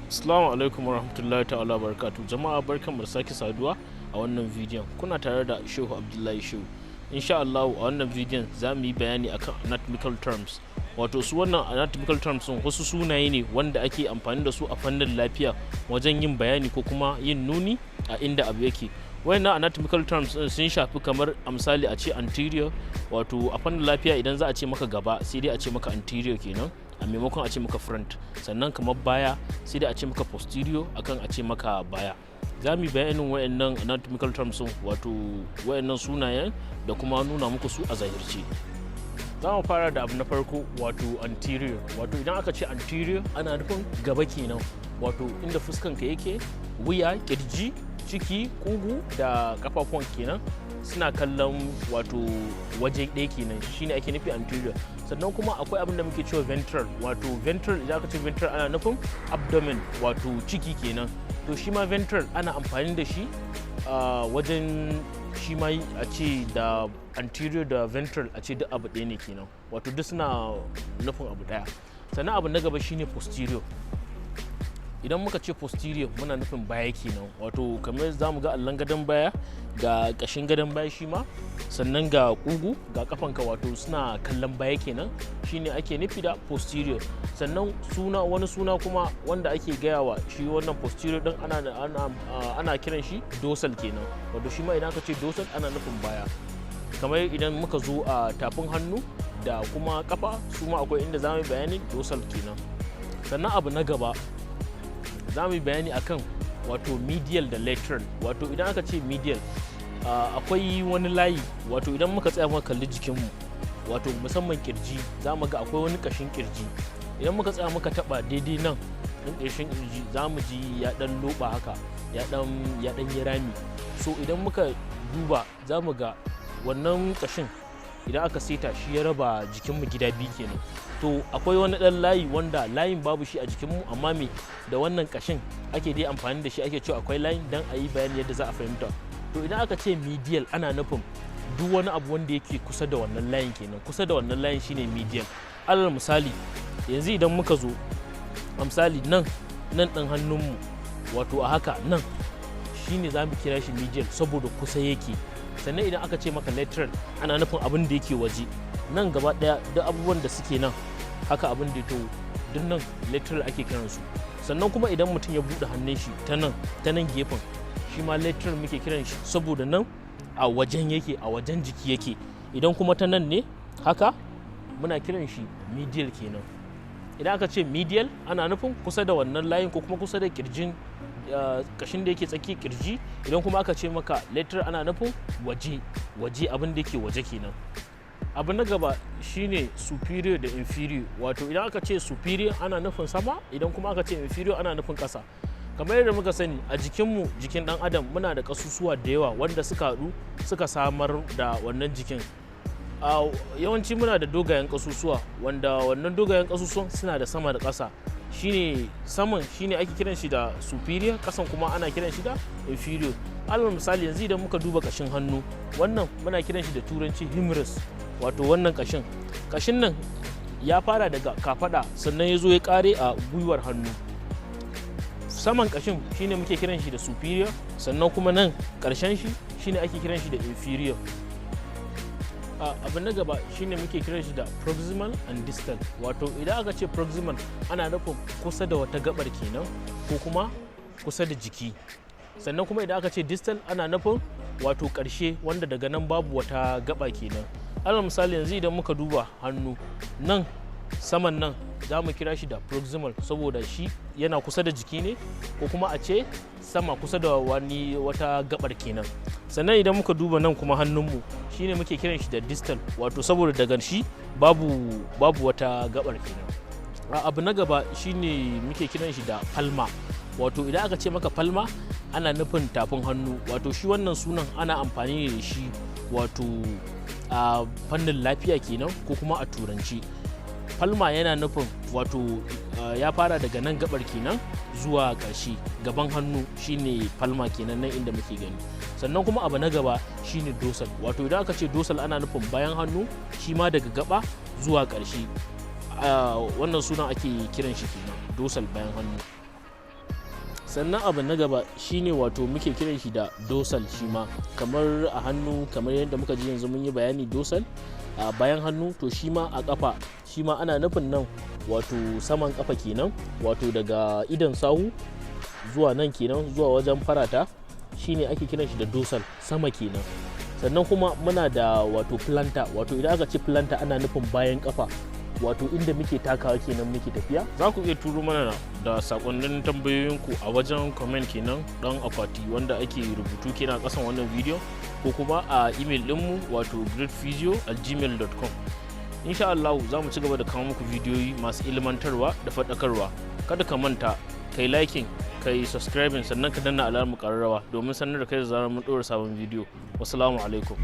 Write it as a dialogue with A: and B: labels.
A: Assalamu alaikum warahmatullahi ta'ala barakatu. Jama'a, barkanmu da sake saduwa a wannan bidiyon. Kuna tare da Shehu Abdullahi Shehu. Insha Allah a wannan bidiyon za mu yi bayani akan anatomical terms. Wato su wannan anatomical terms sun wasu sunaye ne wanda ake amfani da su a fannin lafiya wajen yin bayani ko kuma yin nuni a inda abu yake. Wayannan anatomical terms din sun shafi kamar a misali a ce anterior, wato a fannin lafiya idan za a ce maka gaba, sai dai a ce maka anterior kenan a maimakon a ce maka front. Sannan kamar baya, sai dai a ce maka posterior akan a ce maka baya. Za mu yi bayanin wayannan anatomical terms, wato wayannan sunayen, da kuma nuna muku su a zahirce. Za mu fara da abu na farko, wato anterior. Wato idan aka ce anterior, ana nufin gaba kenan, wato inda fuskanka yake, wuya, kirji, ciki, kugu da kafafuwan kenan suna kallon wato waje ɗaya kenan, shine ake nufi anterior. Sannan kuma akwai abin da muke cewa ventral. Wato ventral, idan aka ce ventral, ana nufin abdomen, wato ciki kenan. To shi ma ventral ana amfani da shi wajen shi ma a ce da anterior da ventral a ce duk abu ɗaya ne kenan, wato duk suna nufin abu ɗaya. Sannan abu na gaba shine posterior. Idan muka ce posterior, muna nufin baya kenan, wato kamar za mu ga allon gadon baya, ga kashin gadon baya shi ma, sannan ga kugu, ga kafanka, wato suna kallon baya kenan, shine ake nufi da posterior. Sannan suna wani suna kuma wanda ake gaya wa shi wannan posterior din, ana kiran shi dorsal kenan. Wato shi ma idan aka ce dorsal, ana nufin baya. Kamar idan muka zo a tafin hannu da kuma kafa, su ma akwai inda za mu yi bayani dorsal kenan. Sannan abu na gaba za mu yi bayani akan wato medial da lateral. Wato idan aka ce medial, akwai wani layi, wato idan muka tsaya muka kalli jikinmu, wato musamman kirji, za mu ga akwai wani kashin kirji. Idan muka tsaya muka taba daidai nan ɗin ƙarshen kirji, za mu ji ya ɗan loɓa haka, ya ɗan yi rami. So idan muka duba, za mu ga wannan ƙashin idan aka seta shi, ya raba jikinmu gida biyu kenan. To akwai wani ɗan layi wanda layin babu shi a jikinmu, amma me da wannan ƙashin ake dai amfani da shi ake cewa akwai layin, don a yi bayani yadda za a fahimta. To idan aka ce medial, ana nufin duk wani abu wanda yake kusa da wannan layin kenan. Kusa da wannan layin shine medial. Alal misali, yanzu idan muka zo a misali nan, nan ɗin hannunmu, wato a haka nan, shine za mu kira shi medial saboda kusa yake. Sannan idan aka ce maka lateral, ana nufin abin da yake waje nan gaba ɗaya. Duk abubuwan da suke nan haka, abin da to duk nan lateral ake kiransu. Sannan kuma idan mutum ya buɗe hannun shi ta nan, ta nan gefen, shi ma lateral muke kiran shi saboda nan a wajen yake, a wajen jiki yake. Idan kuma ta nan ne haka, muna kiran shi medial kenan. Idan aka ce medial, ana nufin kusa da wannan layin ko kuma kusa da kirjin, kashin da yake tsakiyar kirji. Idan kuma aka ce maka lateral, ana nufin waje, waje, abin da yake waje kenan. Abu na gaba shine superior da inferior. Wato idan aka ce superior, ana nufin sama. Idan kuma aka ce inferior, ana nufin ƙasa. Kamar yadda muka sani, a jikinmu, jikin ɗan adam, muna da ƙasusuwa da yawa wanda suka haɗu suka samar da wannan jikin. A yawanci muna da dogayen ƙasusuwa, wanda wannan dogayen ƙasusuwan suna da sama da ƙasa. Shine saman shine ake kiran shi da superior, ƙasan kuma ana kiran shi da inferior. Alal misali, yanzu idan muka duba ƙashin hannu wannan, muna kiran shi da Turanci humerus. Wato wannan kashin nan ya fara daga kafada, sannan ya zo ya kare a gwiwar hannu. Saman kashin shine muke kiran shi da superior, sannan kuma nan karshen shi shine ake kiran shi da inferior. Abu na gaba shine muke kiran shi da proximal and distal. Wato idan aka ce proximal, ana nufin kusa da wata gabar kenan ko kuma kusa da jiki. Sannan kuma idan aka ce distal, ana nufin wato ƙarshe, wanda daga nan babu wata gaba kenan. Alal misali, yanzu idan muka duba hannu nan, saman nan za mu kira shi da proximal saboda shi yana kusa da jiki ne, ko kuma a ce sama kusa da wani wata gabar kenan. Sannan idan muka duba nan kuma hannunmu, shine muke kiran shi da distal, wato saboda daga shi babu wata gabar kenan. Abu na gaba shine muke kiran shi da palmar. Wato idan aka ce maka palmar, ana nufin tafin hannu. Wato shi wannan sunan ana amfani da shi wato a fannin lafiya kenan, ko kuma a Turanci. Palmar yana nufin wato ya fara daga nan gabar kenan zuwa ƙarshe gaban hannu, shine palmar kenan, nan inda muke gani. Sannan kuma abu na gaba shine dorsal. Wato idan aka ce dorsal, ana nufin bayan hannu, shi ma daga gaba zuwa ƙarshe. Wannan sunan ake kiran shi kenan, dorsal, bayan hannu. Sannan abu na gaba shine wato muke kiran shi da dorsal. Shi ma kamar a hannu, kamar yadda muka ji yanzu mun yi bayani dorsal a bayan hannu, to shi ma a kafa shi ma ana nufin nan, wato saman kafa kenan, wato daga idon sahu zuwa nan kenan, zuwa wajen farata, shine ake kiran shi da dorsal, sama kenan. Sannan kuma muna da wato plantar. Wato idan aka ce plantar, ana nufin bayan kafa, wato inda muke takawa kenan, muke tafiya. Za ku iya turo mana da sakonnin tambayoyinku a wajen comment kenan, dan akwati wanda ake rubutu kenan a kasan wannan bidiyo, ko kuma a email dinmu, wato greatphysio@gmail.com. Insha Allah za mu ci gaba da kawo muku bidiyoyi masu ilmantarwa da faɗakarwa. Kada ka manta kai liking, kai subscribing, sannan ka danna alamar ƙararrawa domin sanar da kai da zarar mun ɗora sabon bidiyo. Wassalamu alaikum.